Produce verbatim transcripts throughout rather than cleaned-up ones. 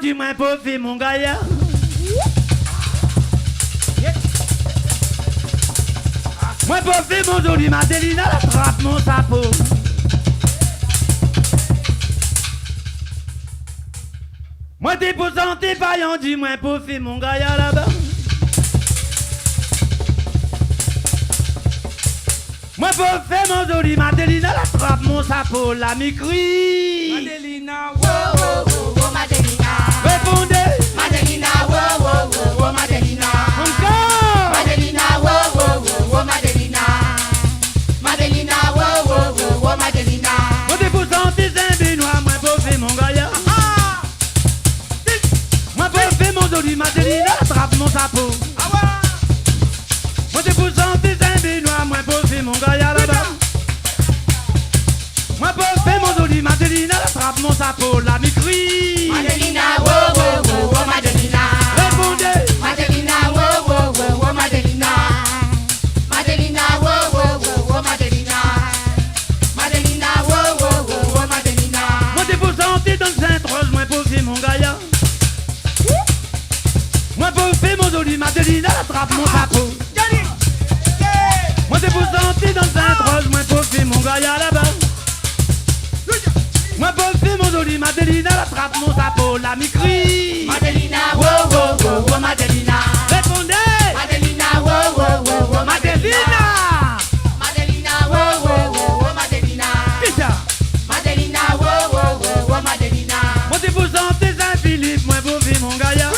Di mwin, pov fi mon gayar. Mwin, pov fi mon zoli Madelina, la trap mon sapo. Mwin té pou santi payan, di mwin, pov fi mon gayar laba. Mwin, pov fi mon zoli Madelina, la trap mon sapo, la mi kri. Madelina, wo, wo, wo, wo, Madelina. Répondez. Madelina, wo, wo, wo, wo, Madelina. Encore. Madelina, wo, wo, wo, wo, Madelina. Madelina, wo, wo, wo, wo, Madelina. Mwin té pou santi Sin Benwa, mwin, pov fi mon gayar. Ah, ah. Mwin, pov fi mon zoli Madelina, la trap mon sapo. Ah ouais. Mwin té pou santi Sin Benwa, mwin, pov fi mon gayar laba. Mwin, pov fi mon zoli Madelina, la trap mon sapo, la mi kri. Madelina, wo, wo, wo, wo, Madelina. Répondez. Madelina, wo, wo, wo, wo, Madelina. Madelina, wo, wo, wo, wo, Madelina. Madelina, wo, wo, wo, wo, Madelina. Mwin té pou santi dan Sint Roz, mwin, pov fi mon gayar. Mwin, pov fi mon zoli Madelina, la trap mon sapo. Mwin té pou santi dan Sint Roz, mwin, pov fi mon gayar laba. Mwin, pov fi mon zoli Madelina, la trap mon sapo, la mi kri. Madelina, wo, wo, wo, wo, Madelina. Répondez. Madelina, wo, wo, wo, wo, Madelina. Madelina. Madelina, wo, wo, wo, wo, Madelina. Kisa? Madelina, wo, wo, wo, wo, Madelina. Mwin té pou santi Sin Filip, mwin, pov fi mon gayar.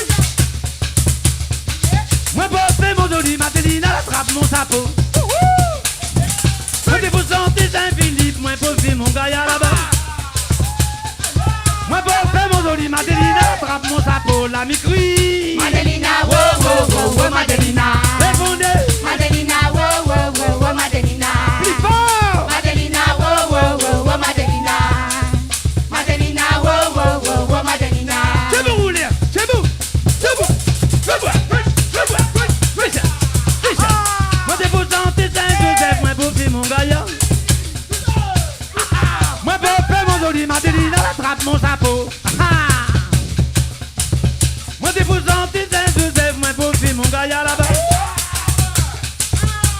Mwin, pov fi mon zoli Madelina, la trap mon sapo. Mwin té pou santi Sin Filip, mwin, pov fi mon gayar laba. Mwin, pov fi mon zoli Madelina, la trap mon sapo, la mi kri. Madelina, wo, wo, wo, wo, Madelina. Répondez. Madelina, wo, wo, wo, wo, Madelina. Pli for. Madelina, wo, wo, wo, wo, Madelina. Madelina, wo, wo, wo, wo, Madelina. Tchébou roulèr, tchébou, tchébou, tchébou, tchébou, tchébou. Fé sa, fé sa. Mwin té pou santi Sin Zozèf, mwin, pov fi mon gayar. Mwin, pov fi mon zoli Madelina, la trap mon sapo. Mwin té pou santi Sin Zozèf, mwin, pov fi mon gayar laba.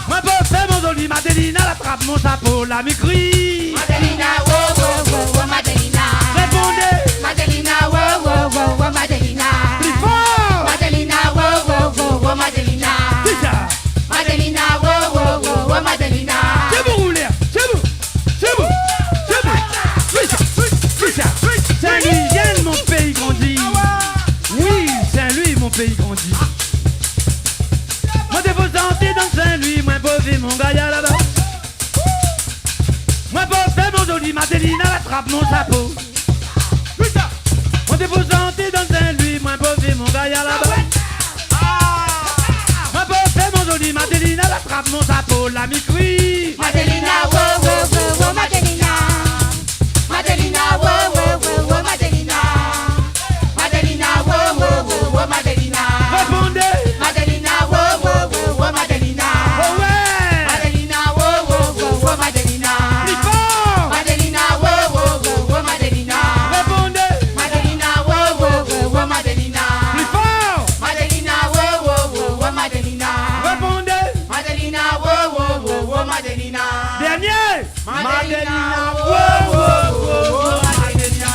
Mwin, pov fi mon zoli Madelina, la trap mon sapo, la mi kri. Madelina, wo, wo, wo, wo, Madelina. Répondez. Madelina, wo, wo, wo, wo, Madelina. Pli for. Madelina, wo, wo, wo, wo, Madelina. Kisa? Madelina, wo, wo, wo, wo, Madelina. Tchébou roulèr, tchébou, tchébou, tchébou. Fé sa, fé sa. Sin-Lwi, rien que mon pays grandit. Oui, Sin-Lwi, mon pays grandit. Mwin té pou santi dan Sin-Lwi, mwin, pov fi mon gayar laba. Mwin, pov fi mon zoli Madelina, la trap mon sapo. Mwin té pou santi dan Sin-Lwi, mwin, pov fi mon gayar laba. Mwin, pov fi mon zoli Madelina, la trap mon sapo, la mi kri. Madelina, wo, wo, wo, wo, Madelina. Madelina, wo, wo, wo, wo, Madelina. Madelina, wo, wo, wo, wo, Madelina. Répondez. Madelina, wo, wo, wo, wo, Madelina. Oh ouais. Madelina, wo, wo, wo, wo, Madelina. Pli for. Madelina, wo, wo, wo, wo, Madelina. Répondez. Madelina, wo, wo, wo, wo, Madelina. Pli for. Madelina, wo, wo, wo, wo, Madelina. Répondez. Madelina, wo, wo, wo, wo, Madelina. Dernier. Madelina, wo, wo, wo, wo, Madelina.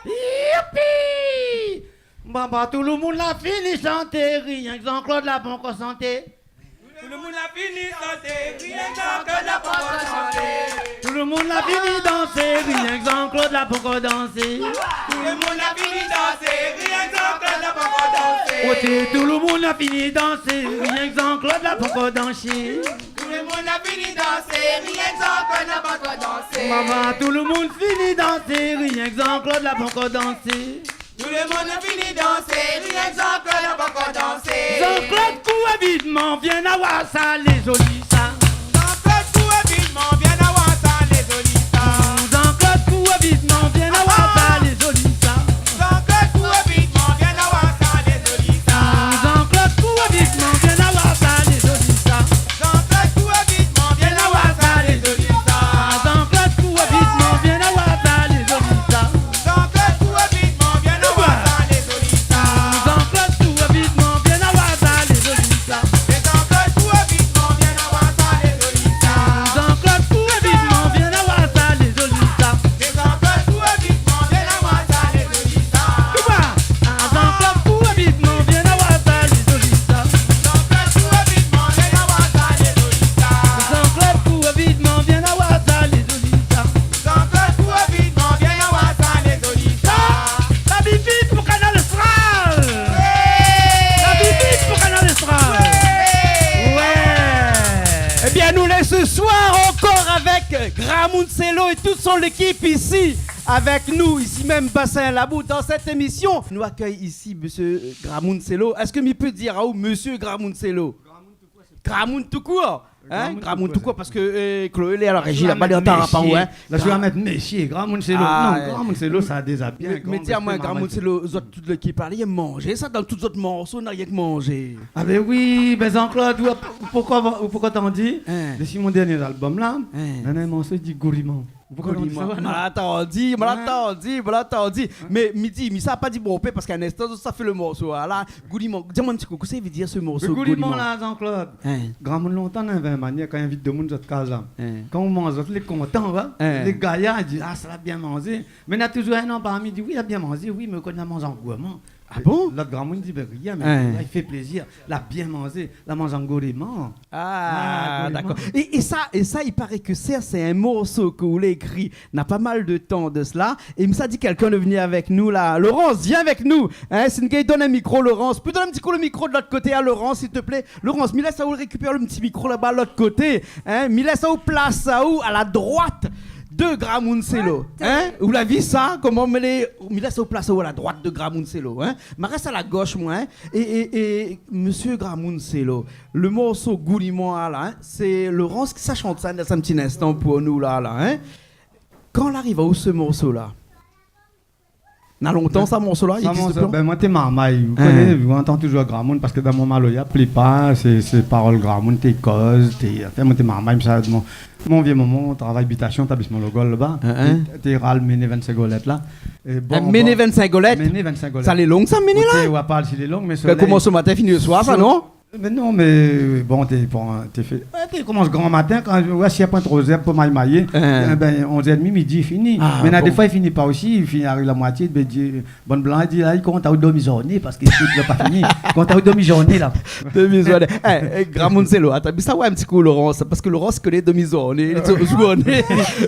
Youpi! Bon, bon, tout le moun la fini santé, rienk Jean-Claude la pankor santé. Tout le moun la fini santé, rienk Jean-Claude la pankor santé. Tout le moun la fini dansé, rienk Jean-Claude la pankor dansé. Tout le moun la fini dansé, rienk Jean-Claude la pankor dansé. Oté, tout le moun la fini dansé, rienk Jean-Claude la pankor dansé. Tout le moun la fini dansé, rienk Jean-Claude la pankor dansé. Mama, tout le moun fini dansé, rienk Jean-Claude la pankor dansé. Tout le moun la fini dansé, rienk Jean-Claude la pankor dansé. Jean-Claude, kour vitman, vien awar sa, lé zoli sa. Jean-Claude, kour vitman, vien awar sa, lé zoli sa. Jean-Claude, kour vitman, vien awar sa, lé zoli sa. Jean-Claude, kour vitman, vien awar sa, lé zoli sa. Jean-Claude, kour vitman, vien awar sa, lé zoli sa. Jean-Claude, kour vitman, vien awar sa, lé zoli sa. Jean-Claude, kour vitman, vien awar Gramoun Selo é tout son lékip isi avèk nou, isi mèm Basin Labou, dan sèt émisyon. Nou akèy isi mésyé, euh, Gramoun Selo. Èske mi pé dir aou mésyé Gramoun Selo ? Gramoun tou kour, hein ? Gramoun tou kour, parske, euh, Chloé lé a la réji laba, li antann pa ou, hein. La, ou la mèt mésyé, Gramoun Selo. Ah, non, Gramoun Selo, sa déza bien. Mé, mé di amoin, Gramoun Selo, zot tout lékip la, li yèm manzé sa, dan tout zot morso, na rienk manzé. Ah ben oui, ben Jean-Claude, ou, ou, poukoi, ou poukoi ou antann di, hein, dési mon dernié album la, hein, néna in morso i di Gouriman. Ou poukoi ou antann di sa, non ? Gouriman. Mal antann, mal antann. Mé mi di, mi sa pa di bonpé, parske in instan sa fé le morso, hein, la. Gouriman, di amoin in ti kou, kosa i vé dir se morso, Gouriman ? Gouriman la, Jean-Claude. Hein. Gramoun lontan, néna in manièr, kan i invit demoun zot kaz la. Hein. Kan ou manz, zot lé kontan, hein. Hein. Lé gayar i di, ah, sa la bien manzé. Mé na touzour inn parmi i di, oui, la bien manzé, oui, mé kan la manz an gourman. Ah bon ? Lot gramoun i di, ben, rien, mé la i fé plézir. La bien manzé, la manz an gouriman. Ah, dakor. É, é sa, é sa, i paré ke sa, sé in morso ke ou la ékri na pa mal de tan de sela. É mi sa di kèlkin de vni avèk nou la. Laurence, vien avèk nou. Hein, si nou gingn donn in mikro, Laurence. Pé donn in ti kou le mikro de lot koté a Laurence, s'il te plaît. Laurence, mi lès aou rékipèr le ti mikro laba, lot koté. Hein, mi lès aou plas aou a la droit de Gramoun Selo, hein ? Ou la vi sa, koman mi lé, mi lès aou plas aou a la droit de Gramoun Selo, hein ? Ma rès a la gosh, moin, hein ? É, é, é, mésyé Gramoun Selo, le morso Gouriman la, hein, sé Laurence ki sa shant sa, dan in ti instan pou nou la, la, hein ? Kan la ariv aou se morso la ? Na lontan sa, morso la, i égzis dopi lontan ? Ben, moin té marmay. Ou koné, ou antann touzour gramoun, parske dan mon maloya, plipar sé, sé parol gramoun, té koz, té, anfin, moin té marmay, mi sa, mon, mon vié momon, travay bitasion, tablisman Logol laba, té, té ral Méné vinn-sink golèt la. É bon, Méné vinn-sink golèt ? Méné vinn-sink golèt. Sa lé long sa, Méné la ? Té, ou va pa si lé long, mé sa komans le matin, fini le soir sa, non ? Mé non, mé bon, té, bon, té fé, ouais, té komans gran matin, kan, ouais, si apré tro zèr pou may mayé, eh ben, onz èr édmi, midi, fini. Ah, mé na défoi i fini pa osi, i fini ariv la moitié, ben, di, bann blan i di, la, i kont aou domi zourné, parske tout la pa fini. Kont aou domi zourné la. Domi zourné. Eh, eh, Gramoun Selo, atann, mi sa, ouais, in ti kou Laurence, parske Laurence i koné domi zourné, zourné.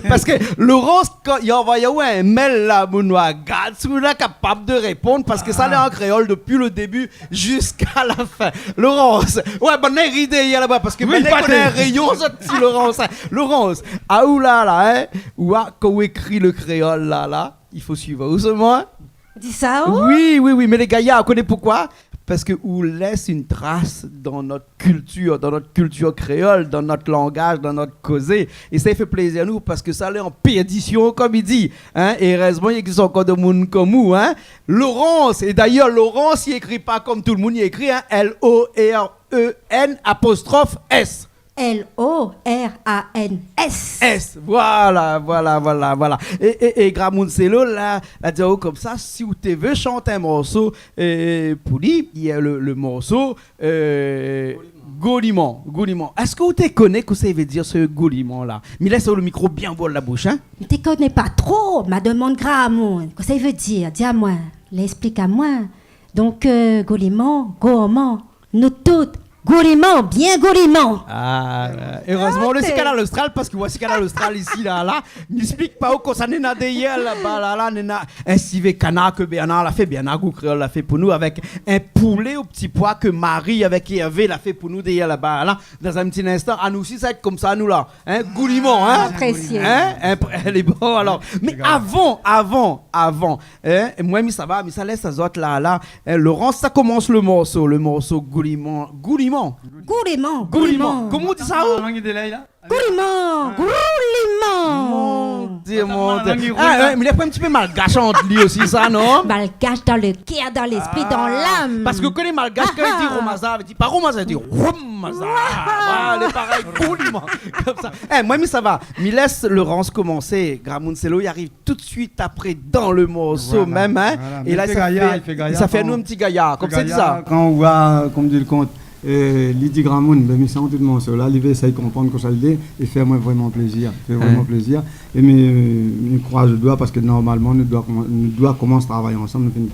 Parske Laurence, kan i anvoy aou in mail la, mon noir, gard si ou lé kapab de réponn, parske sa lé an kréol dopi le débu ziska la fin. Laurence. Ouais, bann la i ri dèrièr laba, parske bann la i koné in réyon, zot ti Laurence, hein. Laurence, aou la, la, hein, ou a, kan ou ékri le kréol la, la, i fo suiv aou solman, hein. Di sa, oh ? Oui, oui, oui, mé lé gayar, ou koné poukoi ? Parske ou lès in tras dan nout kiltir, dan nout kiltir kréol, dan nout langaz, dan nout kozé. É sa i fé plézir anou, parske sa lé an pèrdision, kom i di, hein. É érèzman, i égzis ankor demoun kom ou, hein. Laurence, é dayèr, Laurence, i ékri pa kom tout le moun i ékri, hein, L O R E N apostrophe S. L O R A N S. S, voilà, voilà, voilà, voilà. É, é, é Gramoun Selo la, la di aou komsa, si ou té vé shant in morso, euh, pou li, i yèm le, le morso, euh, Goliman, Goliman. Èske ou té koné kosa i vé dir se Goliman la ? Mi lès aou le mikro bien bor la boush, hein ? Mi té koné pa tro, ma domann gramoun. Kosa i vé dir ? Di amoin, lé, ésplik amoin. Donk, euh, Goliman, gourman, nou tout, Goliman, bien Goliman. Ah, euh, érèzman, ou lé si Kanal Austral, parske ou lé si Kanal Austral isi la, la. Mi ésplik pa ou kosa néna dèrièr laba la, la, néna in sivé kanar ke Bernard la fé, Bernard Gou Kréol la fé pou nou, avèk in poulé o ti poi ke Marie avèk Hervé la fé pou nou dèrièr laba la. Dan in ti instan, anou osi sa èt komsa, nou la. Hein, Goliman, hein ? Aprésié. Hein ? Inpré-, lé bon, alor. Mé avan, avan, avan, hein, moin, mi sava, mi sa lès azot la, la. Hein, Laurence, sa komans le morso, le morso Goliman, Goliman. Goliman, Goliman. Goliman. Koman ou di sa, ou ? Lang i délay la. Gouliman, gouliman. Mon Dieu, mon Dieu. Ah, ouais, mé li la pran in ti pé malgash an li osi, sa, non ? Malgash dan le kèr, dan léspri, dan lam. Parske ou koné malgash, kan i di romaza, i di pa romaza, i di romaza. Ah, lé parèy, gouliman. Komsa. Eh, moin, mi sava. Mi lès Laurence komansé. Gramoun Selo, i ariv tout de suite apré dan le morso mèm, hein. Voilà. É la, i fé gayar, i fé gayar, i fé anou in ti gayar. Komsa, i di sa. Kan ou voi, kom di le kont, euh, li di gramoun, ben, mi sa an tout morso la, li vé éséy konprann kosa li lé, é fé amoin vréman plézir, fé vréman plézir. É mi, euh, mi kroiz doi parske normalman nou doi koman-, nou doi komans travay ansanm, nou fine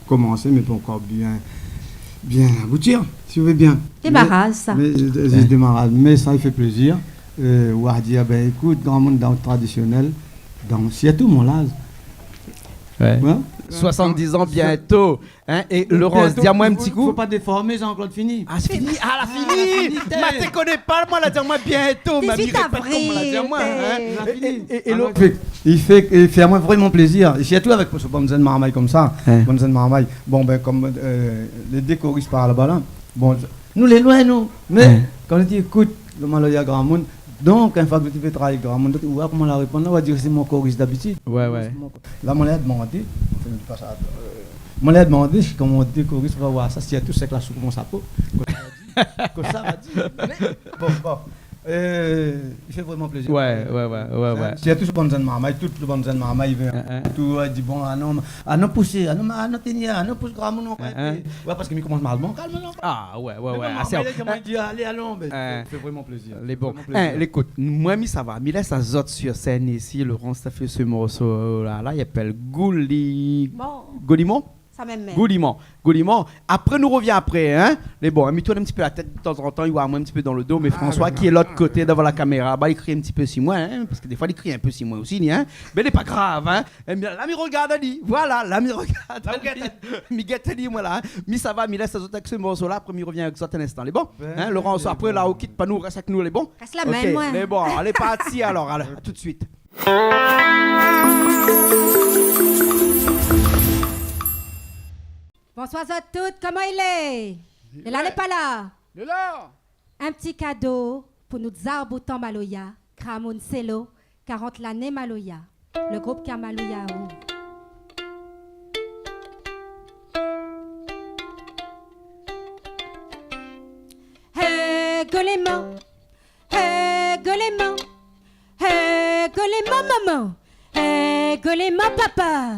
komansé, mé pa ankor bien, bien abouti, si ou vé bien. Démaraz, sa. Mé, mé, zis démaraz. Mé sa i fé plézir. Euh, ou va dir, ben, ékout, gramoun dan tradisionèl, dan, sirtou mon laz, Ouais. Hein ? Soixante-dix ans bientôt. Hein ? Et Laurence, di amoin in ti kou. Bientôt, fo, fo pa déformé, Jean-Claude, fini. Ah, sé fini. Ah, la fini. Ah, la fini, té. Ma té koné pa, moin, la di amoin bientôt, ma mi répèt avril, kom la di amoin, hein. La fini. Et, et, et alors, i fé, i fé, i fé amoin vréman plézir. É sirtou avèk bann zenn marmay konmsa. Ouais. Bann zenn marmay. Bon, ben, kom, euh, lé dé koris par laba la. Bon, nou lé loin, nou. Mé, kan nou di, ékout, lo maloya gramoun, donk, in foi ke ou fé travay gramoun, ou oi koman la réponn la, ou va dir, sé mon koris dabitid. Ouais, ouais. La, moin la demandé, anfin, mi di pa sa, euh, moin la demandé, koman ou di koris, ou va oir sa, sirtou sé ke la soukou mon sapo. Kosa va di, kosa va di. Mé, bon, bon. Euh, i fé vréman plézir. Ouais, ouais, ouais, ouais, ouais. Sirtou bann zenn marmay, tout bann zenn marmay, i vien, tout, i di, bon, ah non, ah non, pousé, ah non, ah non, ténya, ah non, pous gramoun, non, ouais, parske mi komans mal, bon, kalm, non. Ah, ouais, ouais, ouais. Mé bon, asé, mé la, koman i di, alé, alon, mé i fé vréman plézir. Lé bon. Vréman plézir. Hein, ékout, moin, mi sava, mi lès azot sur sèn isi, Laurence la fé se morso la, la, i apèl Gouli-, Goulimon. Sa mèm mèm. Goulimon, Goulimon. Apré, nou rovien apré, hein. Mé bon, mi tourn in ti pé la tèt tazantan, i oi amoin in ti pé dan lo do, mé François, ki lé lot koté, dovan la kaméra, ba, li kri in ti pé si moin, hein, parske défoi, li kri in pé si moin osi, li, hein. Mé lé pa grav, hein. É mi, la, mi rogard ali. Voilà, la, mi rogard ali. Mi gèt ali, moin, la, hein. Mi sava, mi lès azot avèk se morso la, apré, mi rovien avèk zot in instan. Lé bon ? Hein, Laurence, apré, la, ou kit pa nou, rès avèk nou, lé bon ? Rès la mèm, ouais. Lé bon, alé, parti, alor, alé, tout suit. Bonsoir zot tout, koman i lé ? Lé la, lé pa la ? Lé la. In ti kado pou nout zarboutan maloya, Gramoun Sélo, karant lané maloya. Le group Kamaloya, ou. Hé, Goulimon, hé, Goulimon, hé, Goulimon, momon, hé, Goulimon, papa.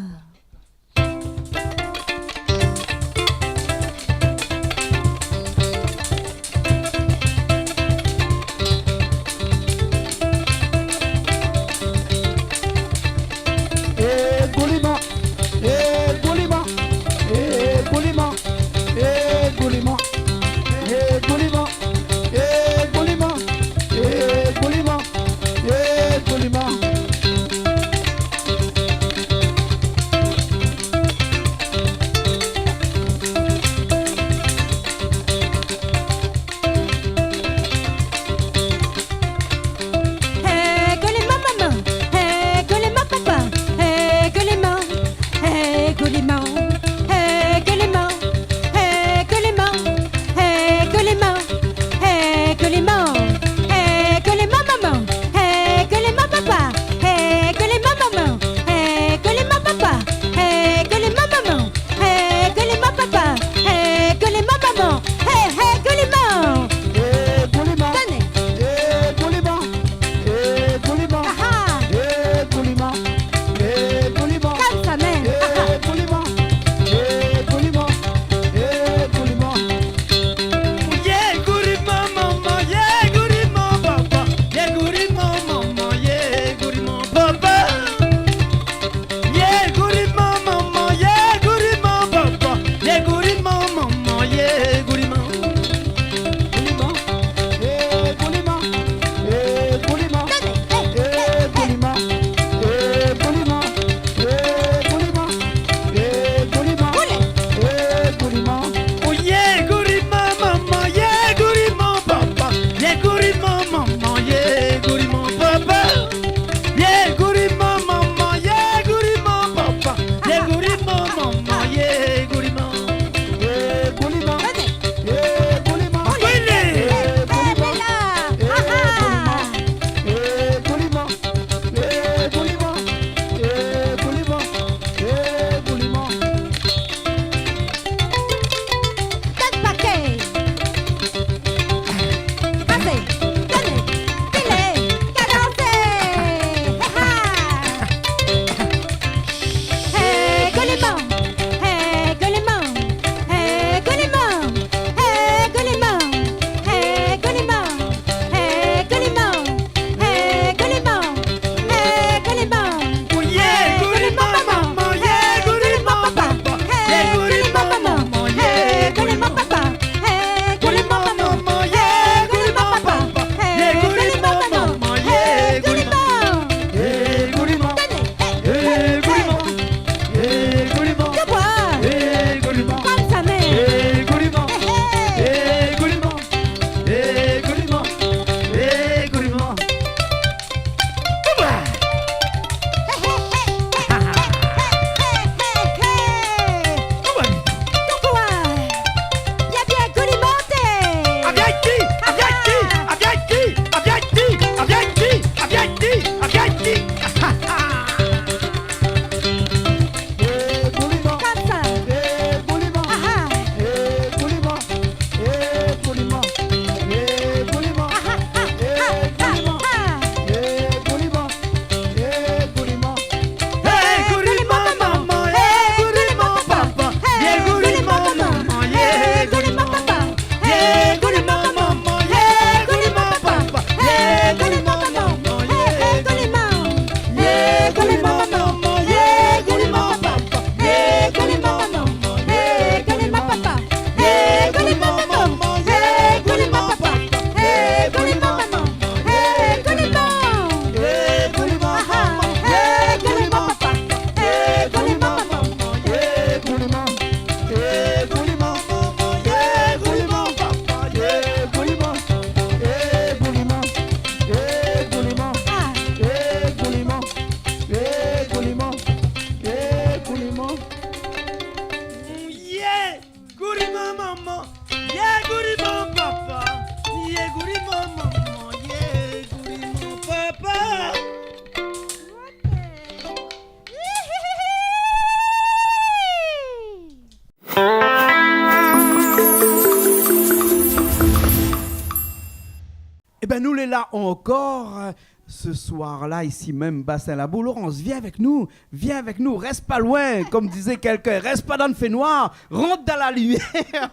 la ankor, euh, ce soir-là, isi mèm, Bassin Labou. Laurence, viens avec nous, viens avec nous, reste pas loin, comme disait quelqu'un, reste pas dans le fenoir, rentre dans la lumière.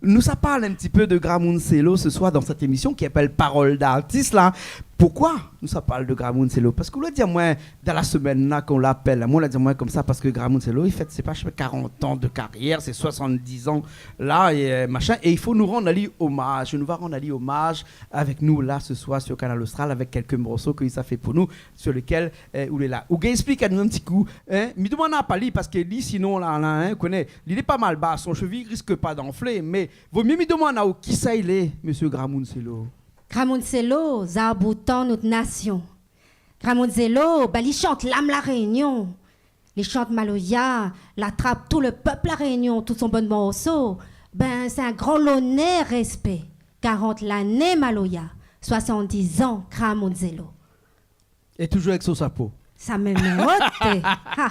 Nou sa parl in ti pé de Gramoun Selo ce soir dans cette émission qui s'appelle Parole d'artiste, là. Poukoi nou sa parl de Gramoun Selo ? Parske ou la di amoin, dan la semèn la, kan ou la apèl amoin, ou la di amoin konmsa, parske Gramoun Selo, li fèt, sé pa, sé pa karant an de karièr, sé soisant-diz an la, é, euh, machin, é i fo nou rann ali omaz. Nou va rann ali omaz avèk nou la, ce soir, sur Kanal Austral, avèk kèlk morso ke li sa fé pou nou, sur lesquels, euh, ou lé la. Ou gingn ésplik anou in ti kou, hein ? Mi domann pa li, parske li, sinon, la, la, hein, ou koné, li lé pa mal ba, son shevi i risk pa d'anflé, mé vo myé mi domann aou kisa i lé, mésyé Gramoun Selo. Gramoun Selo, zarboutan nout nasion. Gramoun Selo, ba li shant lam La Rényon. Li shant maloya, la trap tout le pèp La Rényon, tout son bann morso. Bin, sé in gran lonèr, rèspé. Karant lané maloya, soisant-diz an, Gramoun Selo. É toujour avèk son shapo. Sa mèm, mèm, oté. Ha.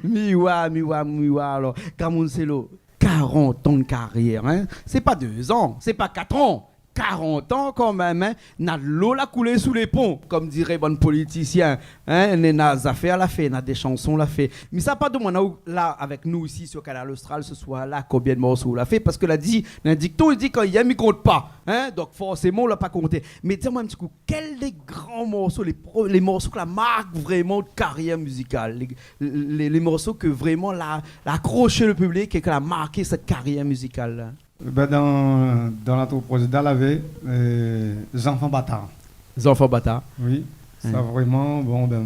Mi wa, mi wa, mi wa, alor. Gramoun Selo, karant an de karièr, hein. Sé pa dé zan, sé pa kat an. Karant an kanmèm, hein. Na dolo la koulé sou lé pon, kom diré bann politisien, hein. Néna zafèr la fé, na dé shanson la fé. Mi sa pa domann aou la, avèk nou isi sur Kanal Austral ce soir-là, konbien de morso ou la fé, parske la di, na in dikton i di, kan i yèm, i kont pa, hein. Donk forséman ou la pa konté. Mé di amoin in ti kou, kèl dé gran morso, lé pro-, lé morso ke la mark vréman out karièr mizikal, lé, lé, lé morso ke vréman la, la akros le piblik é ke la mark out karièr mizikal la ? Bin, dan, dan la troup Roseda, lavé, euh, Zanfan Batar. Zanfan Batar. Oui. Sa vréman, bon, bin,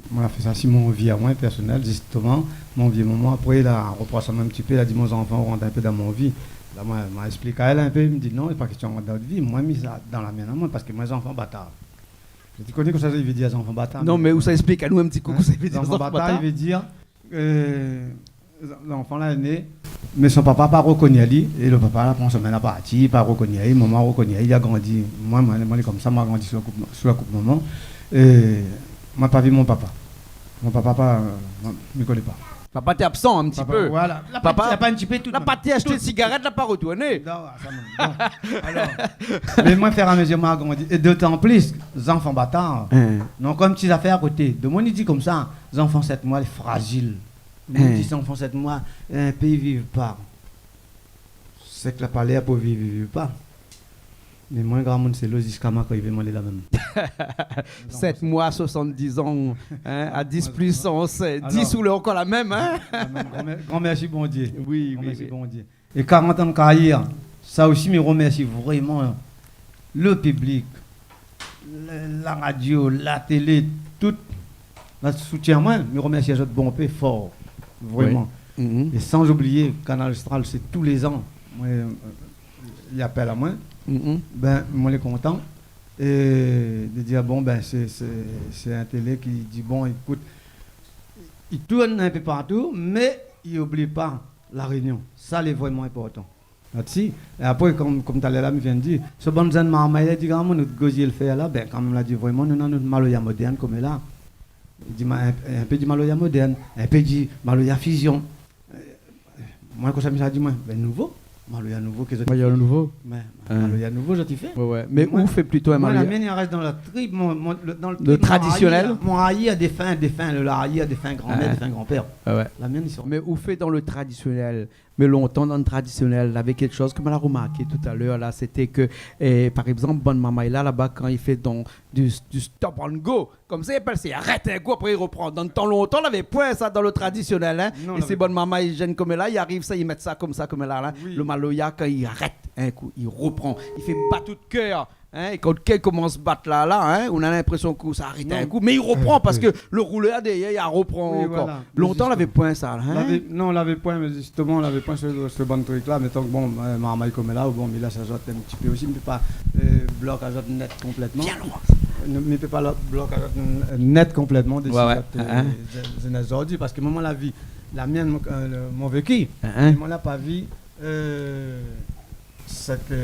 moin la fé sa si mon vi amoin, pèrsonèl, zistoman, mon vi momon. Apré, la ropros amoin in ti pé, la di, « Mon zanfan, ou rant in pé dan mon vi. » La, moin, moin la ésplik aèl in pé, mi di, « Non, lé pa késtion rant dan out vi. Moin, mi sa dan la mienne amoin, parske moin, Zanfan Batar. » Ou koné kosa i vé dir Zanfan Batar ? Non, mé ou sa ésplik anou in ti kou, hein, kosa i vé dir Zanfan Batar, i vé dir, euh, zanfan la lé né, mé son papa pa rokoni ali, é le papa la pran somin, la parti, pa rokoni ali, momon la rokoni ali, li la grandi. Moin, moin, moin lé konmsa, moin la grandi sou la koup, sou la koup momon. É moin la pa vi mon papa. Mon papa, pa, moin, mi koné pa. Papa té absan in ti pé. Papa, voilà. La pa, la pa in ti pé, tout. La pa té ashté sigarèt, la pa retourné. Non, sa mèm. Bon. Alor, mé moin, fèr a mezir, moin la grandi. É dotan plis, Zanfan Batar. Hein. Non, konm ti zafèr a koté. Domoun i di konmsa, zanfan sèt moi lé frazil. Domoun i di zanfan sèt moi, in pé i viv pa. Sé ke la pa lèr pou viv, i viv pa. Mé moin, Gramoun Selo, ziska moin arivé, moin lé la mèm. Sèt moi, soisant-diz an, hein, a dis plis onz, sé dis, ou lé ankor la mèm, hein. La mèm. Gran mèr-, gran mèrsi Bondié. Oui, oui, oui. Gran mèrsi Bondié. É karant an de karièr, sa osi, mi romèrsi vréman le piblik, le, la radio, la télé, tout la soutien amoin, mi romèrsi azot bonpé for, vréman. Oui. Mhm. É san oublié Kanal Austral, sé tou lé zan, moin, euh, i apèl amoin. Mhm. Bin, moin lé kontan. É de dir, bon, bin, sé, sé, sé in télé ki di, bon, ékout, i tourn in pé partou, mé i oubli pa La Rényon. Sa lé vréman inportan. Mèrsi. É apré, konm, konm talèr la, mi vien di, so bann zèn marmay la, i di, « Gramoun, out gozié lé fèr la, bin, kanmèm, la di, vréman, nou néna nout maloya modèrn koméla. » I di, ma-, in, in pé di maloya modèrn, in pé di maloya fizion. Euh, moin, konmsa, mi sa di, moin, bin, nouvo. Maloya nouvo, ke zot i fé. Maloya nouvo. Mé, hein, maloya nouvo, zot i fé. Ouais, ouais. Mé moin, ou fé plito in maloya. Moin, la mienne, i rès dan la trib, mon, mon, le, dan le trib, tradisionèl. Mon rayi, mon rayi a défin, défin, le rayi a défin granmèr, défin granpèr. Ouais, ouais. La mienne, i sort. Mé ou fé dan le tradisionèl. Mé lontan, dan le tradisionèl, lavé kékshoz ke moin la romarké talèr la, sété ke, eh, par égzanp, bann marmay la, laba, kan i fé dan du, du stop and go, konmsa i apèl sa, i arèt in kou, apré i ropran. Dan tan lontan, lavé poin sa dan le tradisionèl, hein. Non, lavé poin. É sé bann marmay zèn koméla, i ariv sa, i mèt sa konmsa, koméla, la. Oui. Le maloya, kan i arèt in kou, i ropran. I fé bat out kèr. Hein, é kan kèr i komans bat la, la, hein, ou na linprésion ke sa arèt in kou, mé i ropran parske le roulèr dèrièr, i ropran ankor. Oui, voilà. Lontan, lavé poin sa, hein. Lavé, non, lavé poin, mé zistoman, lavé poin se, se bann trik la. Mé donk, bon, euh, marmay koméla, bon, mi lès azot in ti pé osi, mi pé pa, euh, blok azot nèt konplètman. Bien loin. Non, mi pé pa la, blok azot n-, nèt konplètman de, ouais, ouais, zot, euh, zé-, zénès zordi, parske moin, moin la vi, la mienne, euh, le, mon véki, hein, mé moin la pa vi, euh, sé ke,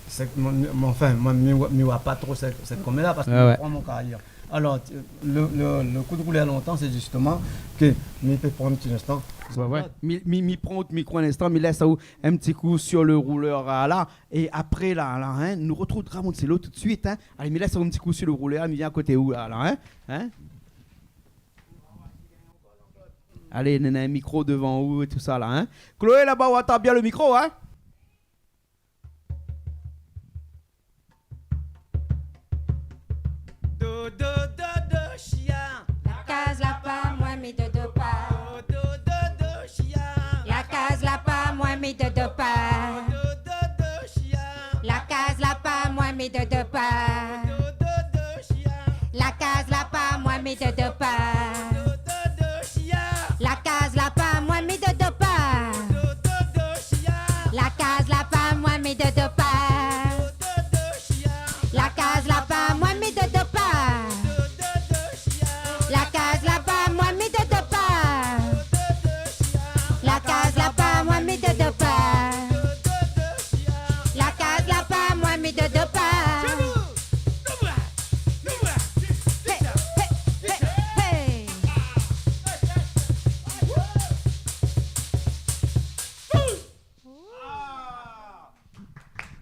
sé ke mon, mon, anfin, moin, mi, mi wa pa tro sé, sé koméla, parske, ouais, mi pran mon karièr. Alor, le, le, le kou de roulèr lontan, sé zistoman ke, mi pé pran in ti linstan. Ouais, ouais. Mi, mi, mi pran out mikro in instan, mi lès aou in ti kou sur le roulèr, la. É apré, la, la, hein, nou retrouv Gramoun Selo tout de suite, hein. Alé, mi lès aou in ti kou sur le roulèr, mi vien a koté ou, la, la, hein. Hein ? Alé, néna in mikro devan ou é tousa la, hein. Chloé, laba, ou antann bien le mikro, hein ? Dodo, dodo, shia. La kaz la pa moin, mi dodo pa. Dodo, dodo, shia. La kaz la pa moin, mi dodo pa. Dodo, dodo, shia. La kaz la pa moin, mi dodo pa. Dodo, dodo, shia. La kaz la pa moin, mi dodo pa. Dodo, dodo, shia. La kaz la pa moin, mi dodo pa. Dodo, dodo, shia. La kaz la pa moin, mi dodo pa. Dodo, dodo, shia. La kaz la pa moin, mi dodo pa. Dodo, dodo, shia. La kaz la pa moin, mi dodo pa. Dodo, dodo, shia. La kaz la pa moin, mi dodo pa. Dodo, dodo, shia. La kaz la pa moin, mi dodo pa. Hé, hé, hé, hé.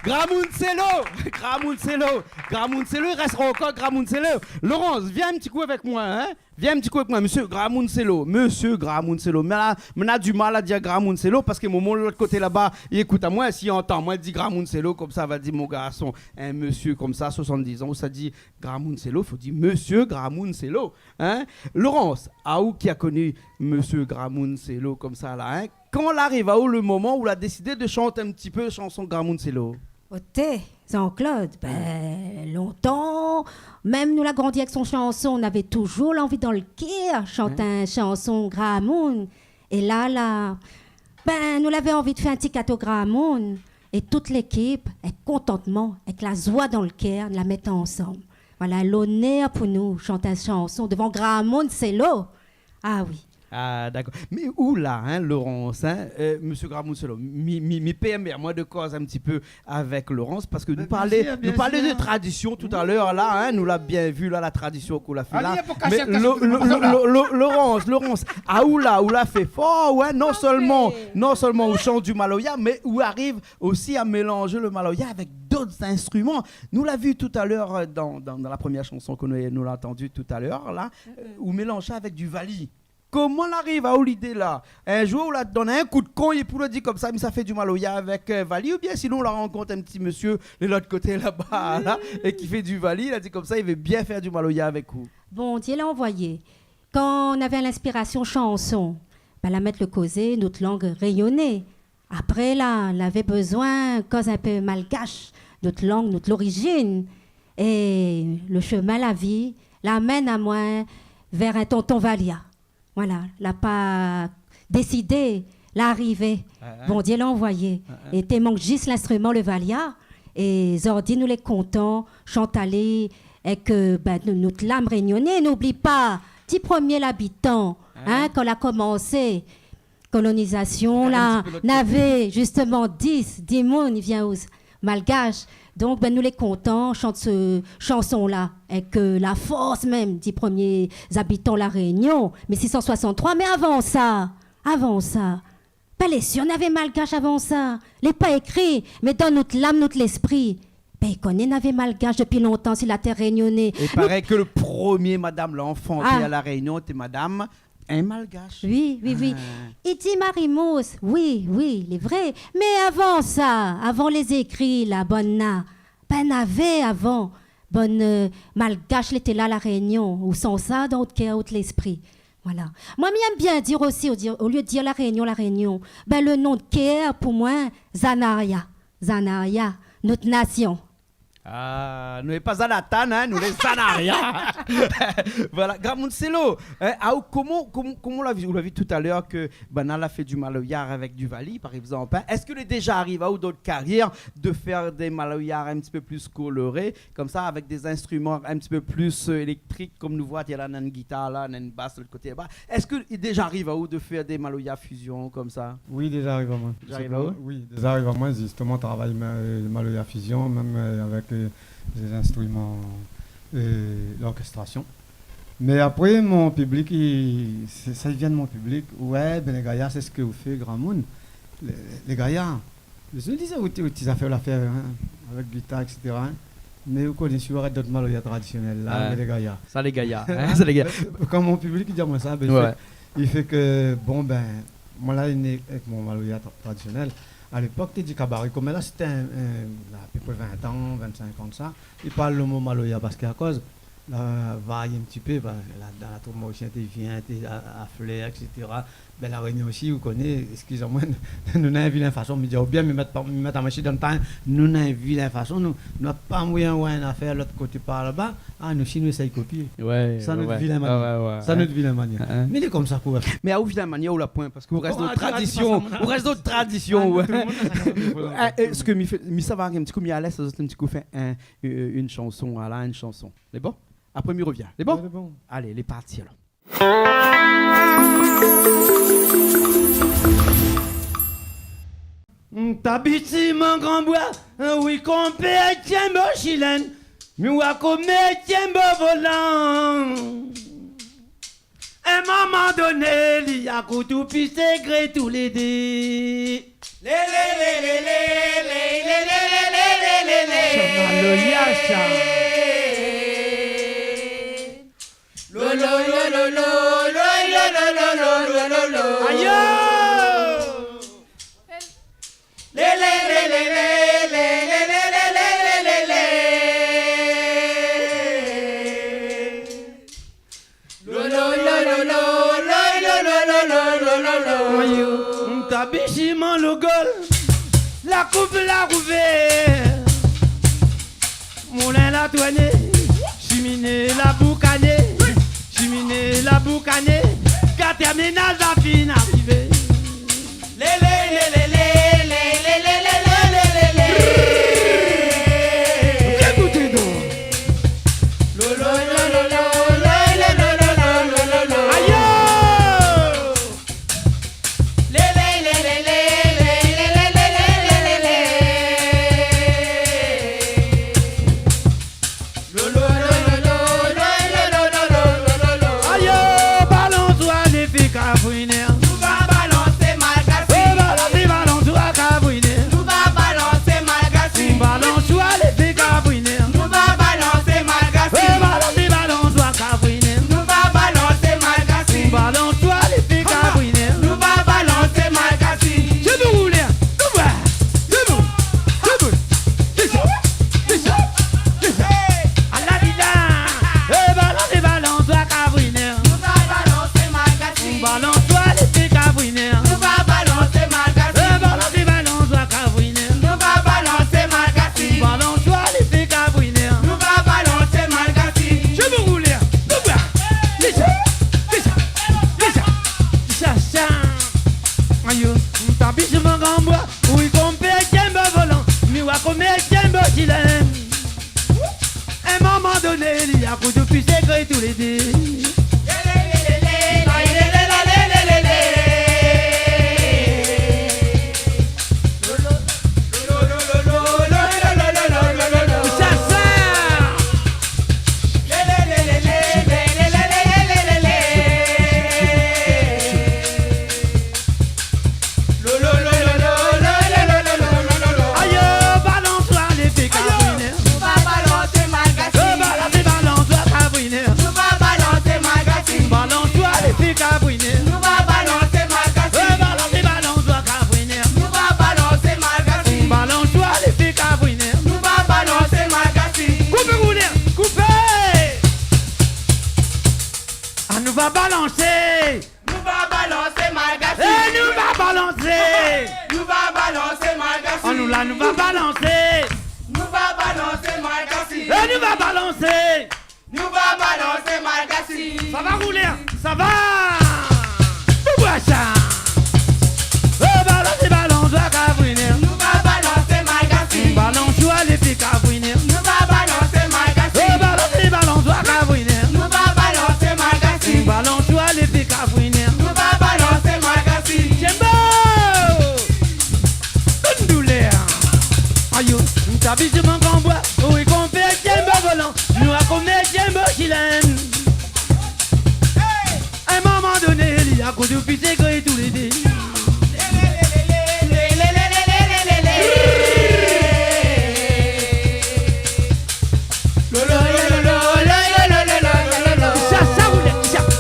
Gramoun Selo, Gramoun Selo, Gramoun Selo, i rès ankor Gramoun Selo. Laurence, vien in ti kou avèk moin, hein. Vien in ti kou avèk moin, mésyé Gramoun Selo, mésyé Gramoun Selo. Mé la, mi na di mal a dir Gramoun Selo parske mon, mon lot koté laba, li ékout amoin, si li antann amoin di Gramoun Selo, konmsa, va di mon garson, in mésyé konmsa, soixante-dix an, ou sa di Gramoun Selo, fo di mésyé Gramoun Selo, hein. Laurence, aou ki la koni mésyé Gramoun Selo konmsa la, hein, kan la ariv aou le moman ou la désidé de shant in ti pé shanson Gramoun Selo ? Oté, Jean-Claude, bin, lontan, mèm nou la grandi avèk son shanson, nou lavé toujour lanvi dan le kèr shant in shanson gramoun. É la, la, bin, nou lavé anvi de fé in ti gato gramoun. É tout lékip, èk kontantman, èk la zoi dan le kèr, nou la mèt ansanm. Voilà, lonèr pou nou shant in shanson devan Gramoun Selo. Ah oui. Ah, dakor. Mé ou la, hein, Laurence, hein, euh, mésyé Gramoun Selo, mi, mi, mi pèrmé amoin de koz in ti pé avèk Laurence, parske nou parl, bien sir, nou parl de tradision toutalèr la, hein, nou la bien vi la, la tradision k'ou la fé la. Mé Lo-, Lo-, Lo-, Lo-, Laurence, Laurence, aou la, ou la fé for, ouais, non sèlman, non sèlman ou shant du maloya, mé ou ariv osi a mélanz le maloya avèk dot instriman. Nou la vi toutalèr, euh, dan, dan, dan la promièr shanson ke nou, nou la antann toutalèr la, euh, ou mélanz sa avèk du vali. Koman la ariv aou lidé la ? In zour, ou la donn in kou de kong épi ou la di konmsa, mi sa fé du maloya avèk, euh, vali, oubien sinon ou la rankont in ti mésyé de lot koté laba la, é ki fé du vali, la di konmsa, li vé bien fé du maloya avèk ou ? Bondié la anvoyé. Kan nou lavé linspirasion shanson, bin, la mèt le kozé, nout lang rényoné. Apré la, lavé bezoin koz in pé malgash, nout lang, nout lorizine. É le shemin la vi la amenn amoin vèr in tonton valia. Voilà, la pa désidé, la arivé. Ah, hein. Bondié la anvoyé. Ah, hein. É té mank zis linstriman, le valia. É zordi nou lé kontan shant ali èk, euh, bin, nou, nout lam rényoné, nou oubli pa, ti promié labitan, hein, kan la komansé kolonizasion la, navé zistoman dis, dis moun i vien osi malgash. Donk, bin, nou lé kontan shant se shanson la, èk, euh, la fors mèm di promié zabitan La Rényon, mil sis san soisant-troi. Mé avan sa, avan sa, bin, lé sir navé malgash avan sa. Lé pa ékri, mé dan nout lam, nout léspri, bin, i koné navé malgash dopi lontan si la tèr rényoné. I paré ke le promié madam la anfanté a La Rényon té madam in malgash. Oui, oui, oui. Ah. I di Marimous, oui, oui, lé vré. Mé avan sa, avan lé zékri la, bann la, bin, navé avan, bann, euh, malgash lété la La Rényon, ou san sa dan out kèr, out léspri. Voilà. Moin, mi èm bien dir osi, o dir, o lié de dir La Rényon, La Rényon, bin, le non de kèr, pou moin, Zanaria. Zanaria, nout nasion. Ah, nou lé pa Zanatan, hein, nou lé Zanaria. Voilà, Gramoun Selo, hein, aou, koman, koman, koman ou la vi, ou la vi toutalèr ke banna la fé du maloya avèk du vali, par égzanp, hein. Èske lé déza ariv aou dan out karièr de fé dé maloya in ti pé pli koloré, konmsa, avèk dé zinstriman in ti pé pli, euh, éléktrik, konm nou voi, té la, néna in gitar la, néna in bas lot koté laba. Èske i déza ariv aou de fé dé maloya fizion konmsa ? Oui, déza ariv amoin. Déza ariv aou ? Oui, déza ariv amoin, zistoman, travay ma-, maloya fizion, mèm, euh, avèk, euh, dé zinstriman euh, l'orchestration. Mé apré, mon piblik, i, sé, sa i vien de mon piblik. Ouais, bin, lé gayar, sé sak ou fé, gramoun. Lé, lé gayar. Mé mi di sa, ou té, ou té zafèr la fé, hein, avèk gitar, et cetera, hein. Mé ou koné, si ou arèt dot maloya tradisionèl la, ouais, mé lé gayar. Sa lé gayar, hein, sa lé gayar. Mé, euh, kan mon piblik i di amoin sa, bin, ouais, i fé, i fé ke, bon, bin, moin la, né avèk mon maloya tra-, tradisionèl. A lépok, té di kabaré, koméla, sété in, in, la, apépré vin an, vin-sink an de sa. I parl lo mo maloya parske akoz la vari in ti pé, parske la, dan la troup morisien, té vien, té a, a flèr, et cetera. Bin, La Rényon osi, ou koné, eskiz amoin, nou néna in vilin fason, mi di, oubien, mi mèt pa, mi mèt amoin osi dan tan, nou néna in vilin fason, nou, nou na pa moiyin oir in afèr lot koté par laba, a, nou osi, nou éséy kopié. Ouais, ouais, ouais. Sa, nout vilin manièr. Sa, nout vilin manièr. Hein, hein. Mé lé konmsa, koué. Mé a ou vilin manièr ou la poin, parske ou rès dan tradision, ou rès dan tradision, ouais. Ah, tout le monde a sa façon de faire. Ah, é, sak mi fé, mi sava in ti kou, mi alès azot in ti kou fé in, euh, in shanson, voilà, in shanson. Lé bon ? Apré, mi rovien. Lé bon ? Ouais, lé bon. Alé, lé parti, alor. Tabiti mon gran boi, oui, konpé, tienbo shilèn, mi wa komé, tienbo volan. In moman doné, li akoutou pi ségré tou lé dé. Lé, lé, lé. Sa maloya, sa. Lo, lo, lo. Ayo ! Lé, lé, lé. Lo, lo, lo. Ayo, tabiti mon logol, la koup la rouvèr. Moulin la tourné, shiminé la boukané, shiminé la boukané, katèr ménaz la fine arivé. Lé, lé, lé. Bien ékouté, donk. Lo, lo, lo. Ayo ! Lé, lé, lé. Lo, lo, lo. Ayo, balansoir, lé fi kafrinèr. Nou va balansé malgasin. É, balansé, balansoir kafrinèr. Nou va balansé malgasin. Balansoir, lé fi kafrinèr. Nou va balansé malgasin. É, balansé, balansoir kafrinèr. Nou va balansé malgasin. Balansoir, lé fi kafrinèr. Nou va balansé malgasin. Zénou roulèr, nou va. Zénou, zénou. Désa, désa, désa. Ala dida. É, balansé, balansoir kafrinèr. Nou va balansé malgasin. Balansoir, lé fi kafrinèr. Nou va balansé malgasin. É, balansé, balansoir kafrinèr. Nou va balansé malgasin. Balansoir, lé fi kafrinèr. Nou va balansé malgasin. Zénou roulèr, nou va. Désa, désa, désa. Désa, sa. Ayo, tabiti mon gran boi, oui, konpé, tienbo volan, mi wa komé, tienbo shilèn. In moman doné, li akoutou pi ségré tou lé dé. Sa, sa. Ayo, balansoir, lé fi kafrinèr. Nou va balansé malgasin. É, balansé, balansoir kafrinèr. Nou va balansé malgasin. Balansoir, lé fi kafrinèr. Nou va balansé malgasin. É, balansé, balansoir kafrinèr. Nou va balansé malgasin. Balansoir, lé fi kafrinèr. Nou va balansé malgasin. Koupé roulèr, koupé. A, nou va balansé. Nou va balansé malgasin. É, nou va balansé. Nou va balansé malgasin. A, nou la, nou va balansé. Nou va balansé malgasin. É, nou va balansé. Nou va balansé malgasin. Sa va roulé, hein ? Sa va. Nou boi sa. É, balansé, balansoir kafrinèr. Nou va balansé malgasin. Balansoir, lé fi kafrinèr. Nou va balansé malgasin. É, balansé, balansoir kafrinèr. Nou va balansé malgasin. Balansoir, lé fi kafrinèr. Nou va balansé malgasin. Tienbo ! Donn doulèr. Ayo, tabiti mon gran boi, oui, konpé, tienbo volan. Nou wa komé, Ti lèn. In moman doné, li la koz ou pis sé gri tou lé dé. Sa, sa, ou lé, sa, sa.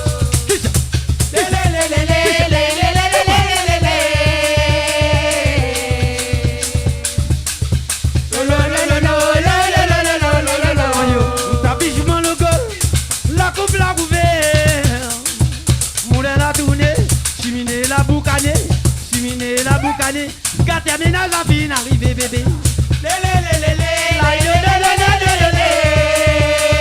Ayo, ou ta bijman lo gol, la koup la rouvèr. Moulin la tourné, shiminé la boukané, shiminé la boukané. Gatèr ménaz la fine arivé, bébé. Lé, lé, lé, lé, lé. Lay, lé, lé, lé, lé, lé, lé.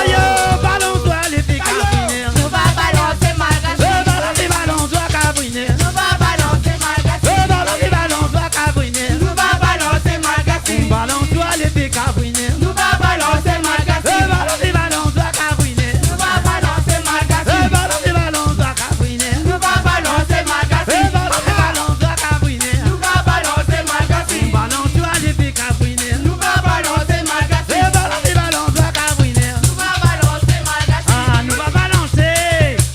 Ayo, balansoir lé fé kafrinèr. Nou va balansé malgash. Eh, balansoir kafrinèr. Nou va balansé malgash. Eh, balansoir kafrinèr. Nou va balansé malgash. Balansoir lé fé kafrinèr. Nou va balansé malgash. Eh, balansoir kafrinèr. Nou va balansé malgash. Eh, balansoir kafrinèr. Nou va balansé malgash. Eh, balansoir kafrinèr. Nou va balansé malgash. Balansoir lé fé kafrinèr. Nou va balansé malgash. Eh, balansoir kafrinèr. Nou va balansé malgash. Ah, nou va balansé.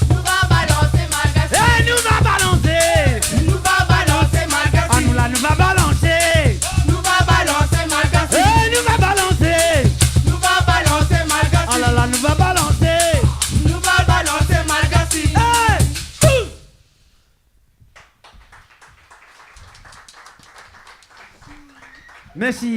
Nou va balansé malgash. Eh, nou va balansé. Nou va balansé malgash. Ah, nou la, nou va balansé. Nou va balansé malgash. Eh, nou va balansé. Nou va balansé malgash. Ah la la, nou va balansé. Nou va balansé malgash. Eh, ouh. Mèrsi.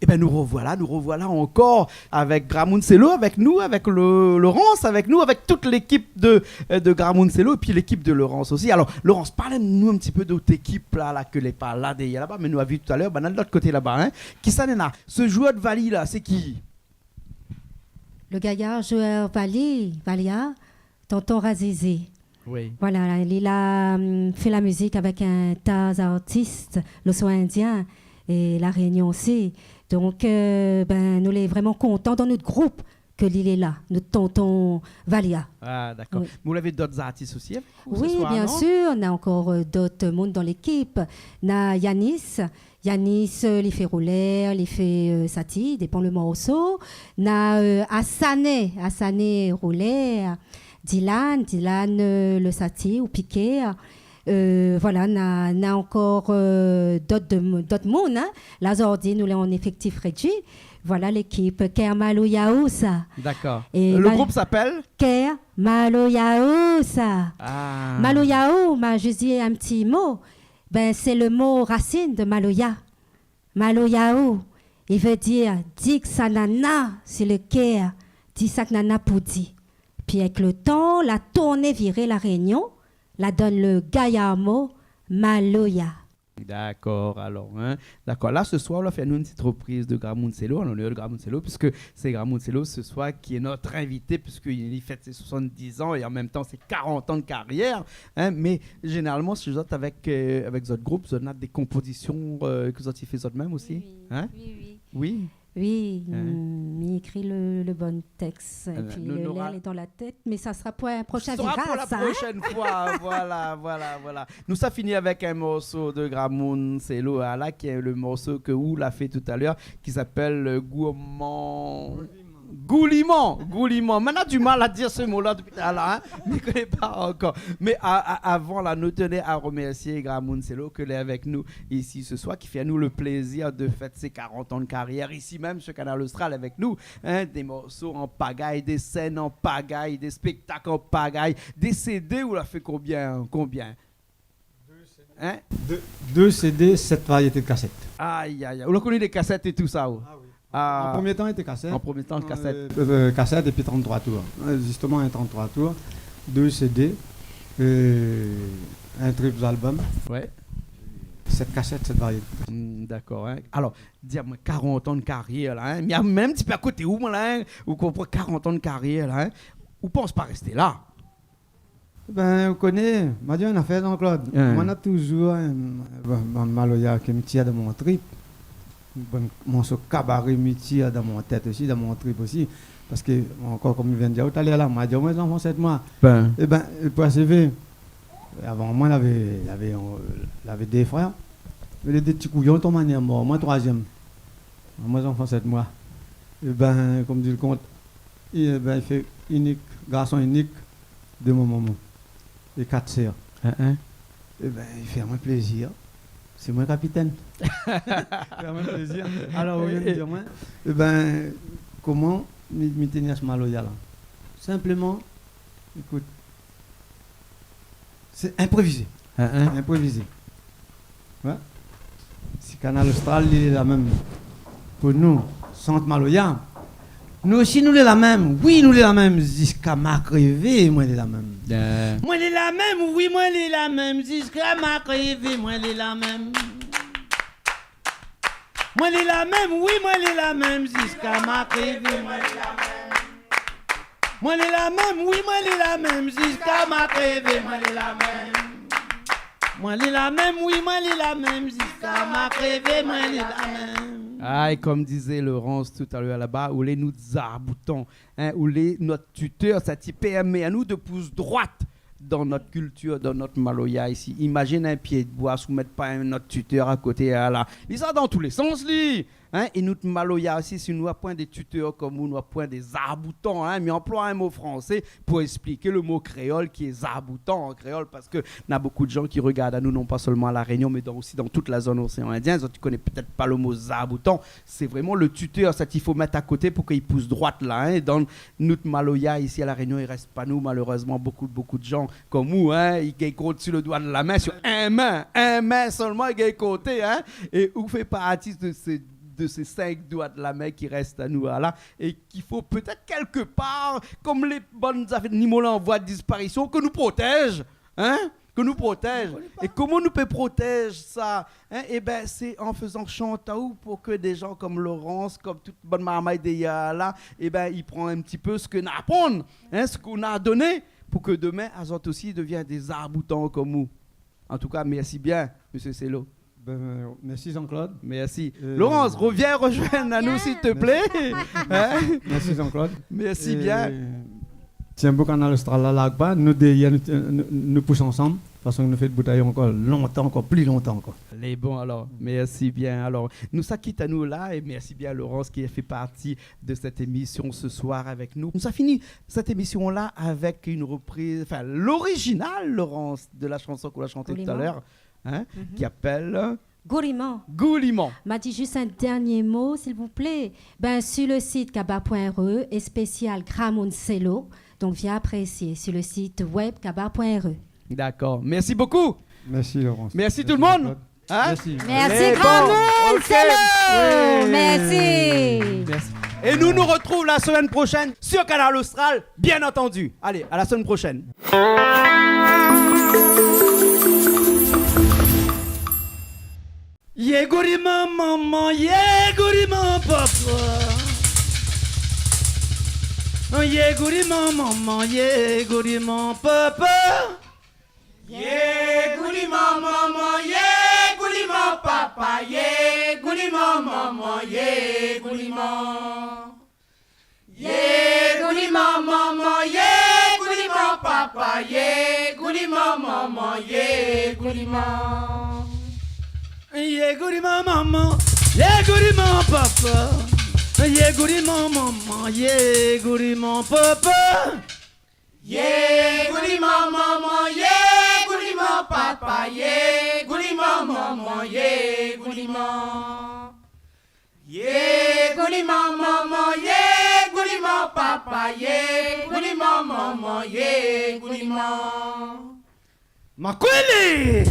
Ében, nou rovoila, nou rovoila ankor avèk Gramoun Sélo, avèk nou, avèk lo, Laurence, avèk nou, avèk tout lékip de, euh, de Gramoun Sélo, épi lékip de Laurence osi. Alor, Laurence, parl anou in ti pé de out ékip la, la, ke lé pa la dèryèr laba, mé nou la vi talèr, banna lot koté laba, in. Kisa néna ? Se zouèr vali la, sé ki ? Le gayar zouèr vali, valia, Tonton Razizé. Oui. Voilà, li la, hum, fé la mizik avèk in ta artis, lo son indien, é La Rényon osi. Donk, euh, bin, nou lé vréman kontan dan nout group ke li lé la, nout tonton Valia. Ah, dakor. Oui. Mé ou lavé dot artis osi avèk ou se soir, non ? Oui, bien sûr, na ankor, euh, dot moun dan lékip. Na Yanis, Yanis, euh, li fé roulèr, li fé, euh, sati, dépan le morso. Na, euh, Asané, Asané roulèr. Dylan, Dylan, euh, le sati ou piké. Euh, voilà, na, na ankor, euh, dot de mo-, dot moun, in. La zordi, nou lé an éfèktif rédui. Voilà lékip Kèr Maloya Ousa. Dakor. É le group i apèl Kèr Maloya Ousa. Ah. Maloya ou, ma, je dis un petit mot. Bin, sé le mo rasine de maloya. Maloya ou, i vé dir, di sak nana si le kèr, di sak nana pou di. Pi avèk le tan, la tourné viré La Rényon, la donn le gayar mo maloya. Dakor, alor, in. Dakor, la, se soir, ou la fé anou in ti repriz de Gramoun Sélo, an lonèr de Gramoun Sélo, puiske sé Gramoun Sélo, se soir, ki lé nout invité, puiske li fèt sé soixante-dix an é an mèm tan sé karant an de karyèr, in, mé zénéralman, si zot avèk, euh, avèk zot group, zot na dé konpozision, euh, ke zot i fé zot mèm osi, in ? Oui, oui, oui. Oui. Oui, in ? Mm, mi ékri le, le bon tèks, épi le, lèr lé dan la tèt, mé sa sra pou in proshin viraz, in ? Sa sra pou la proshèn foi, voilà, voilà, voilà. Nou sa fini avèk in morso de Gramoun Sélo, ala, ki lé le morso ke ou la fé talèr, ki apèl, euh, Gourmand. Gouliman, gouliman. Moin na di mal a dir se mo-la dopi talèr, in, mi koné pa ankor. Mé a, a, avan la, nou tien a remèrsié Gramoun Sélo ke lé avèk nou isi se soir, ki fé anou le plézir de fèt sé karant an de karyèr isi mèm su Kanal Austral avèk nou, in, dé morso an pagay, dé sèn an pagay, dé spèktak an pagay, dé CD, ou la fé konbien, konbien ? In ? Dé, dé CD, sèt variété de kasèt. Ay, ay, ay. Ou la koni lé kasèt é tousa, ou ? Ah oui. Ah. An promié tan, lété kasèt. An promié tan, kasèt. Euh, euh, kasèt épi trant-troi tour. Euh, zistoman, in trant-troi tour, dé CD, euh, in triple album. Ouais. Sèt kasèt, sèt variété. Hmm, dakor, in. Alor, di amoin, karant an de karyèr, la, in. Mé mèm ti pé a koté ou, moin, la, in. Ou konpran, karant an de karyèr, la, in. Ou pans pa rès la ? Bin, ou koné, ma di aou in afèr, Jean-Claude. Hin. Moin na touzour in, in, in maloya ke mi tir dan mon trip. In bon morso kabaré mi tir dan mon tèt osi, dan mon trip osi. Parske, ankor, konm mi vien di aou talèr la, ma di aou, moin, zanfan sèt moi. Bin. Ébin, pou asévé, avan moin, lavé, lavé, euh, lavé dé frèr. Mé lé dé ti kouyon, tonm ané mor. Moin, troizièm. Moin, zanfan sèt moi. Ébin, konm di lo kont, ébin, i fé inik, garson inik de mon momon. É kat sèr. Hin, hin. Ébin, i fé amoin plézir. Sé moin kapitèn. I fé amoin plézir. Alor, ou vien di amoin, ébin, koman mi, mi té ni ass maloya la ? Sinpleman, ékout, sé inprovizé. Hin, hin. Inprovizé. Oué. Si Kanal Austral, li lé la mèm pou nou, sant maloya, nou osi, nou lé la mèm. Oui, nou lé la mèm. Ziska ma krévé, moin lé la mèm. Oué. Moin lé la mèm, oui, moin lé la mèm. Ziska ma krévé, moin lé la mèm. Moin lé la mèm, oui, moin lé la mèm. Ziska ma krévé, moin lé la mèm. Moin lé la mèm, oui, moin lé la mèm, ziska ma krévé, moin lé la mèm. Moin lé la mèm, oui, moin lé la mèm, ziska ma krévé, moin lé la mèm. Ah, é konm té i di Laurence talèr laba, ou lé nout zarboutan, hin, ou lé nout tutèr, sa i pèrmé anou de pous droit dan nout kiltir, dan nout maloya isi. Imazine in pié d'boi, si ou mèt pa in ot tutèr akoté, ala. Li sa dan tou lé sans, li. Hin, é nout maloya osi, si nou na poin dé tutèr konm ou, nou na poin dé zarboutan, hin, mi anploi in mo fransé pou ésplik lo mo kréol ki lé zarboutan an kréol, parske na bonpé de jan ki rogard anou, non pa sèlman La Rényon, mé dan, osi dan tout la zone oséan Indien. Zot i koné pétèt pa lo mo zarboutan. Sé vréman lo tutèr, sa i fo mèt akoté pou ke li pous droit la, hin. Dan nout maloya isi La Rényon, i rès pa nou, malérèzman, bonpé, bonpé de jan konm ou, hin, i gingn kont si lo doi de la min, si in min, in min sèlman i gingn konté, hin. É ou fé parti de sé, de sé sink doi de la min ki rès anou la, é ki fo pétèt kèlkepar, konm lé bann zafèr, zanimo la an voi de disparision, ke nou protèz, hin, ke nou protèz. Nou koné pa. É koman nou pé protèz sa, hin ? Ébin, sé an fézan shant aou pou ke dé jan konm Laurence, konm tout bann marmay dèrièr la, ébin, i pran in ti pé sak nou la aprann, hin, sak nou la doné, pou ke domin, azot osi i devien dé zarboutan konm ou. An tou ka, mèrsi bien, mésyé Celo. Bin, mèrsi Jean-Claude. Mèrsi. Euh, Laurence, rovien rozoinn anou, bien, s'il te plaît. Mèrsi. Hin ? Mèrsi Jean-Claude. Mèrsi bien. É tienbo Kanal Austral la, larg pa, nou dèrièr, nou, nou, nou pous ansanm, fason ke nou fé bout ankor lontan, ankor pli lontan ankor. Lé bon alor, mèrsi bien. Alor, nou sa kit anou la, é mèrsi bien Laurence ki la fé parti de sèt émision se soir avèk nou. Nou sa fini sèt émision la avèk in ropriz, anfin, lorizinal, Laurence, de la shanson k'ou la shanté talèr, hin, ki apèl Gouriman. Gouriman. Ma di zis in dèrnié mo, s'il vous plaît. Bin, si lo sit kabar point re, spésial gramoun Celo, donk vien aprésié si lo sit wèb kabar point re. Dakor. Mèrsi bonpé. Mèrsi, Laurence. Mèrsi tout lo moun. Mèrsi, Jean-Claude. Hin ? Mèrsi. Mèrsi, lé bon. Gramoun, OK. Celo. Oui. Mèrsi. Mèrsi. É nou, nou artrouv la semèn proshèn si Kanal Austral, bien antandi. Alé, à la semaine prochaine. Yé gouriman momon, yé gouriman papa. Yé gouriman momon, yé gouriman papa. Yé gouriman momon, yé gouriman papa, yé gouriman momon, yé gouriman. Yé gouriman momon, yé gouriman papa, yé gouriman momon, yé gouriman. Yé gouriman momon, yé gouriman papa, yé gouriman momon, yé gouriman papa. Yé gouriman momon, yé gouriman papa, yé gouriman momon, yé gouriman. Yé gouriman momon, yé gouriman papa, yé gouriman momon, yé gouriman. Makwéli !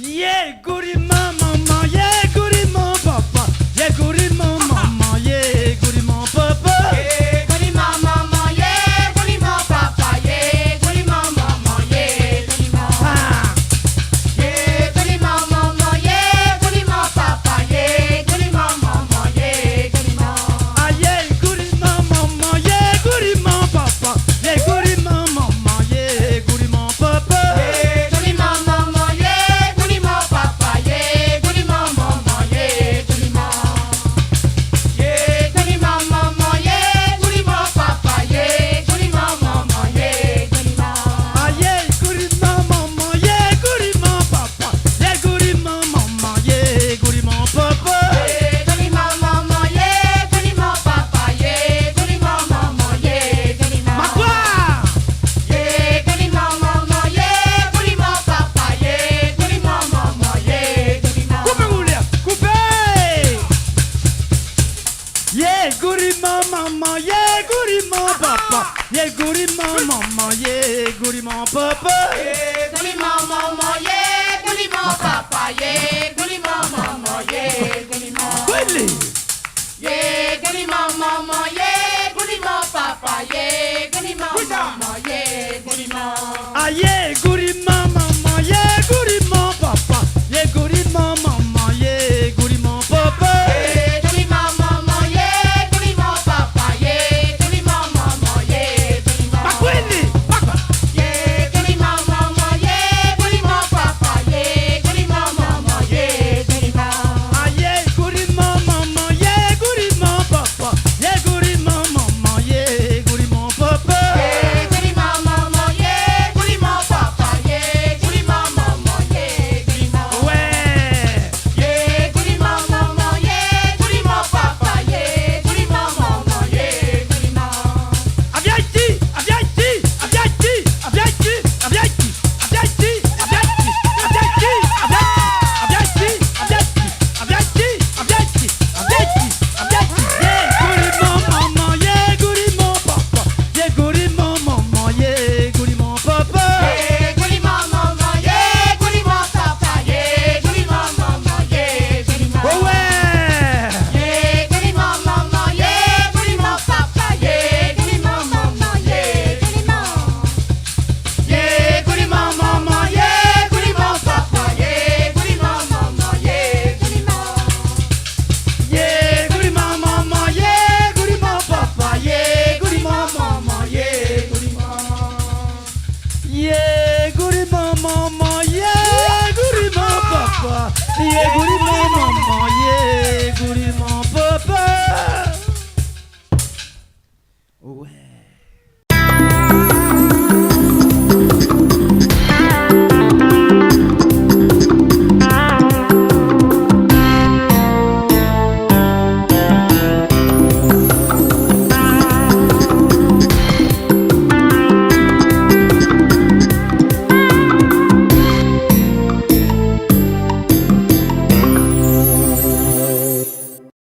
Yé gouriman momon, yé gouriman papa, yé gouriman momon, yé gouriman papa. Yé gouriman momon, yé gouriman papa, yé gouriman momon, yé gouriman. Ah. Yé gouriman momon, yé gouriman papa, yé gouriman momon, yé gouriman. Ah, yé gouriman momon, yé gouriman papa, yé gouriman. Yé gouliman momon, yé gouliman papa. Yé gouliman momon, yé gouliman papa. Yé gouliman momon, yé gouliman papa. Yé gouliman momon, yé gouliman. Kwélé. Yé gouliman momon, yé gouliman papa. Yé gouliman momon, yé gouliman. Ah, yé gouliman momon, yé gouliman papa. Yé gouliman momon, yé gouliman papa. Yé gouliman momon, yé gouliman papa. Yé gouliman momon, yé gouliman. Makwéli, makwa. Yé gouliman momon, yé gouliman papa. Yé gouliman momon, yé gouliman. Ah, yé gouliman momon, yé gouliman papa. Yé gouliman momon, yé gouliman papa. Yé gouliman momon, yé gouliman papa. Yé gouliman momon, yé gouliman. Wé. Yé gouliman momon, yé gouliman papa. Yé gouliman momon, yé gouliman. Abiati, abiati, abiati, abiati, abiati. Abiati, abiati, abiati, abiati. Yé gouliman momon, yé gouliman papa. Yé gouliman momon, yé gouliman papa. Yé gouliman momon, yé gouliman papa. Yé gouliman momon, yé gouliman. Oh wé. Yé gouliman momon, yé gouliman papa. Yé gouliman momon, yé gouliman. Yé gouliman momon, yé gouliman papa, yé gouliman momon, yé gouliman. Yé gouliman momon, yé gouliman papa, yé gouliman momon, yé gouliman. Yé gouliman momon, yé gouliman papa, yé gouliman.